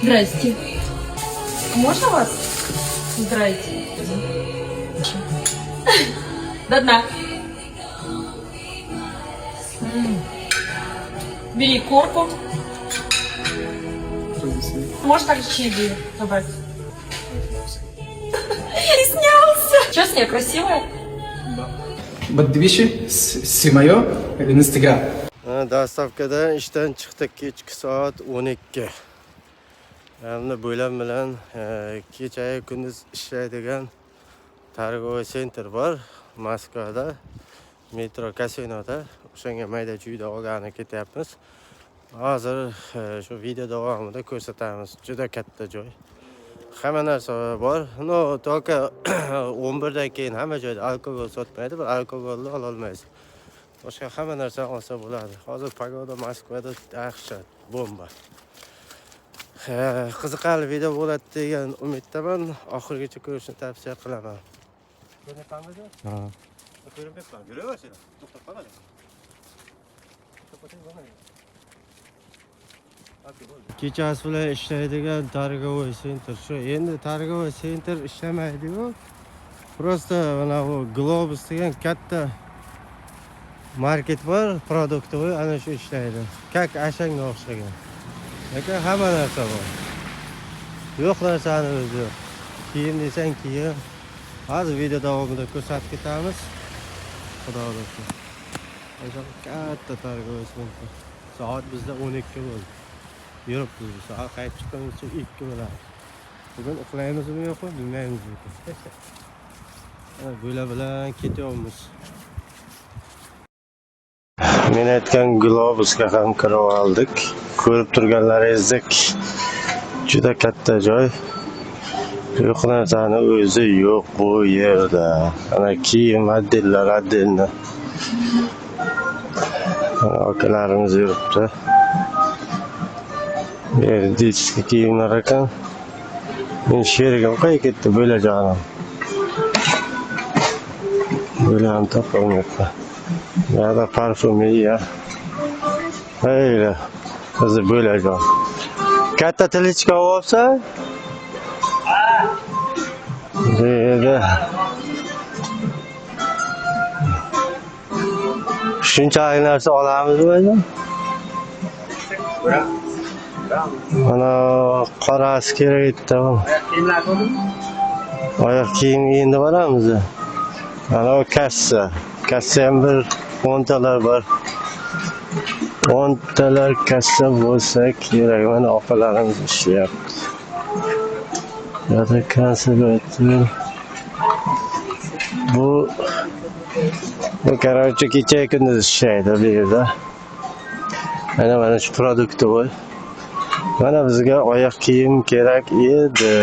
Здрасте. Можно вас поздравить? До дна. М. Бери корку. Можно также чили добавить? Снялся. Честно, я красивая? Подпиши с моё Instagram. Mana доставка dan ishdan chiqdik, kechki soat 12. Hamda bo'lam bilan kechayu kunduz ishlaydigan торговый центр bor Moskvada, metro Kasinoda. O'shanga mayda chuyda olgani ketyapmiz. Hozir shu video davomida ko'rsatamiz. Juda katta joy. Hamma narsa bor. Но, только 11 dan keyin hamma joyda alkogol sotmaydi, bir alkogolni ola olmaysiz. Boshqa hamma narsani olsa bo'ladi. Hozir погода Moskvada dahshat, bomba. Qiziqarli video bo'ladi degan umiddaman. Oxirigacha ko'rishni tavsiya qilaman. Ha. Ko'rinmayapman. Yuraver sen. To'xtab qolma. To'xtab qolsang bo'lmaydi. Kechasi bilan ishlaydigan торговый центр shu. Endi торговый центр ishlamaydi-yu. Просто mana bu Globus degan katta market bor, продуктовый, ana shu ishlaydi. Как Ashanga o'xshagan. Lekin hamma narsa bor. Yo'q narsani o'zi yo'q. Kiyim desang kiyim. Hozir video davomida ko'rsatib ketamiz. Xudo xohlasa. O'sha katta торговый центр. Soat bizda 12 bo'ldi. Yuribmiz bu soat qaytib chiqqunimizcha 2 bo'ladi. Bugun uxlaymizmi yo'qmi bilmaymiz lekin. Mana bo'la bilan ketyapmiz. Men aytgan Globusga ham kirib oldik. Ko'rib turganlaringizdek juda katta joy. Yo'q narsani o'zi yo'q bu yerda. Ana kiyim отдел lar отдельно. Mana akalarimiz yuribdi. Bu yerda детский kiyimlar ekan. Men sherigim qayerga ketdi, bo'lajonim? Bo'lam topolmayapman. Bu yoqda parfyumeriya. Mayli, o'zi bo'lajon. Katta тележка olsa? Bu yerda shunchalik narsa olamizmi o'zi? Mana qorasi kerak edi. Oyoq kiyimga endi boramiz. Mana u kassa. Kassa ham bir o'ntalar bor. O'ntalar kassa bo'lsa kerak. Mana opalarimiz ishlayapti. Bu yerda konservator. Bu короче kecha kunduz ishlaydi bu yerda. Mana shu продуктовый. Mana bizga oyoq kiyim kerak edi.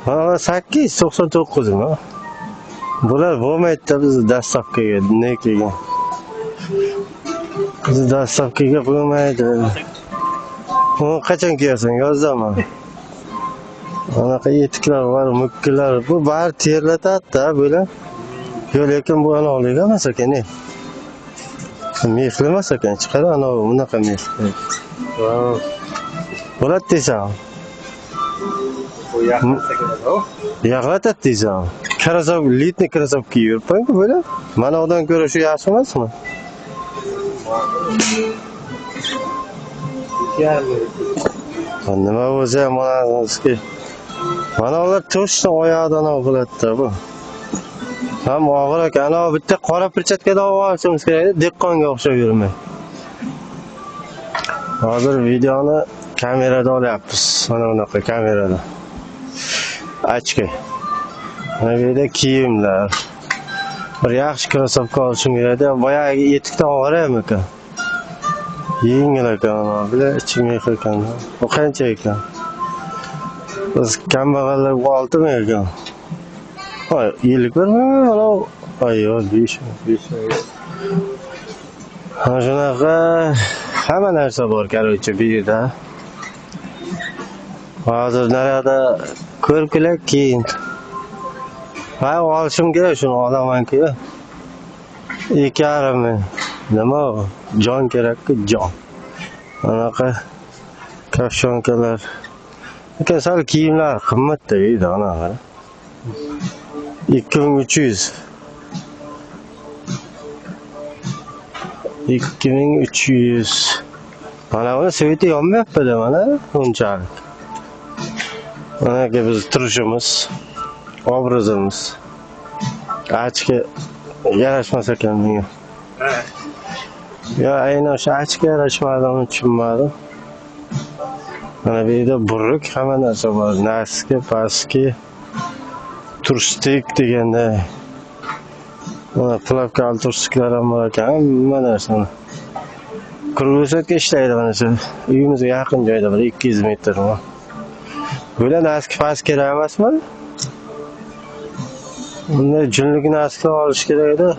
Mana 899 mi? Bular bo'lmaydi-da bizni доставка ga, nekiga. Bizni доставка ga bo'lmaydi. Uni qachon kiyasan, yozdami? Anaqa etiklar bor, mukkilar. Bu bari terlatadi-da bular. Yo'q, lekin bu anavlik emas ekan, ey. Mexli emas ekan, chiqar anavi bunaqa mex. Bo'ladi deysan. Yig'latadi deysan. Krossovka, литный krossovka kiyib yuribman-ku bular. Mana undan ko'ra shu yaxshi emasmi? Ha, nima bo'lsa ham onamizki. Mana ular точно oyog'idan anavi qiladi-da bu. Ham og'ir ekan. Ana bitta qora perchatkada olishimiz kerak edi, dehqonga o'xshab yurmay. Hozir videoni kamerada olyapmiz. Mana bunaqa kamerada. Ochka. Mana bu yerda kiyimlar. Bir yaxshi krossovka olishim kerak edi. Boyagi etikdan og'ir ekan. Yengil ekan, mana bular ichi mex ekan. Bu qancha ekan? Biz kambag'allar bu 6 ming ekan. Voy, 51 ming mana u. Ay, yo'q, 5 ming, 5 ming. Mana shunaqa hamma narsa bor, короче, bu yerda. Hozir naryoqda ko'rib kelaylik keyin. Ha, olishim kerak, shuni olaman-ku. 2,5 ming. Nima u? Jon kerak-ku, jon. Anaqa Копчёнка lar. Lekin sal kiyimlar qimmatda edi, ana qara. 2300. 2300. Mana buni свет i yonmayapti mana unchalik. Mana biz turishimiz, obrazimiz. Очки yarashmas ekan menga. Yo, aynan o'sha очки yarashmadi, uni tushunmadim. Mana bu yerda buruk hamma narsa bor. Носки, паски, turistik deganda. Mana плавка li turistiklar ham bor ekan, hamma narsani. Круглосутка ishlaydi mana shu. Uyimizga yaqin joyda bir 200 metr. Bular носки паски kerak emasmi? Bunday junlik носки olish kerak edi.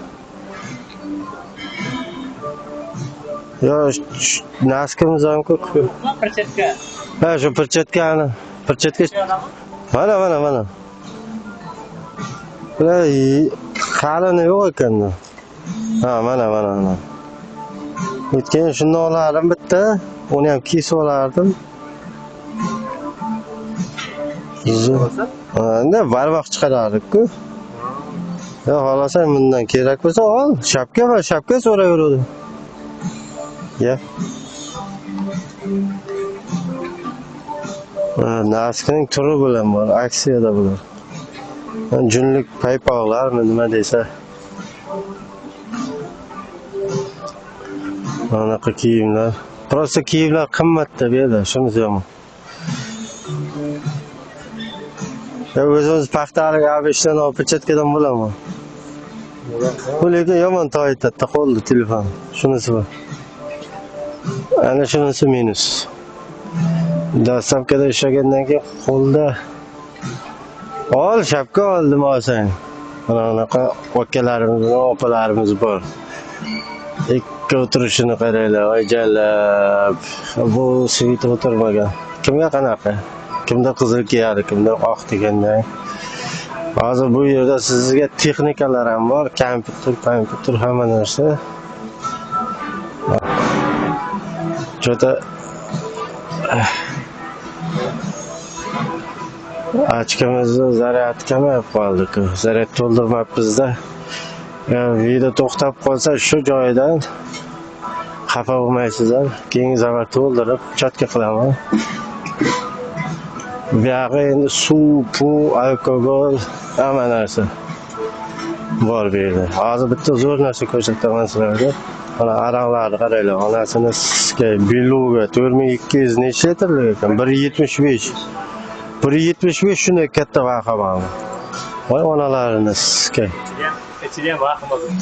Yo, носки miz ham ko'p. Перчатка. Ha, shu перчатка ni. Перчатка. Mana, mana, mana. Bular qalini yo'q ekanda. Ha, mana, mana, mana. O'tgan shundan olardim bitta, uni ham kesib olardim. Endi barmoq chiqarardik-ku. Yo, xohlasang bundan kerak bo'lsa ol. Shapka bor, shapka so'rayveradi. Ya. Носки ning turi bilan bor, aksiyada bular. Junlik paypoqlarmi nima desa. Anaqa kiyimlar. Просто kiyimlar qimmatda bu yerda, shunisi yomon. Ya o'zimiz paxtalik abishdan olib перчатка dan bo'ladimi? Bu lekin yomon toyitadi, qo'lda telefon. Shunisi bor. Ana shunisi minus. Доставка da ishlagandan keyin qo'lda ol, shapka oldim olsang. Mana bunaqa akalarimiz bilan opalarimiz bor. Ikki o'tirishini qaranglar, oy jalab. Bu svit o'tirmagan. Kimga qanaqa? Kimda qizil kiyadi, kimda oq deganday. Hozir bu yerda sizga texnikalar ham bor, kompyuter, hamma narsa. Juda ochkamizni zaryad kamayib qoldi-ku. Zaryad to'ldirmabmiz-da. Video to'xtab qolsa shu joyidan xafa bo'lmaysizlar. Keyingi safar to'ldirib chotka qilaman. Bu yog'i endi suv, puv, alkogol, hamma narsa bor bu yerda. Hozir bitta zo'r narsa ko'rsataman sizlarga. Mana aroqlarni qaranglar, onasini sizga beluga 4200 necha litrlik ekan? 1.75. 1.75 shunday katta vahima. Voy onalarini sizga. Ichida ham vahima ko'p.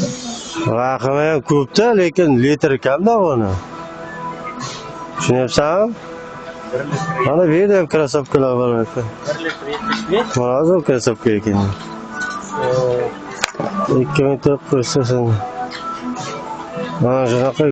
Vahima ham ko'p-da, lekin litr kamda buni. Tushunyapsanmi? Mana bu yerda ham krossovkalar bor ekan. 1 litr 75. Mana zo'r krossovka ekan. 2980. Mana shunaqa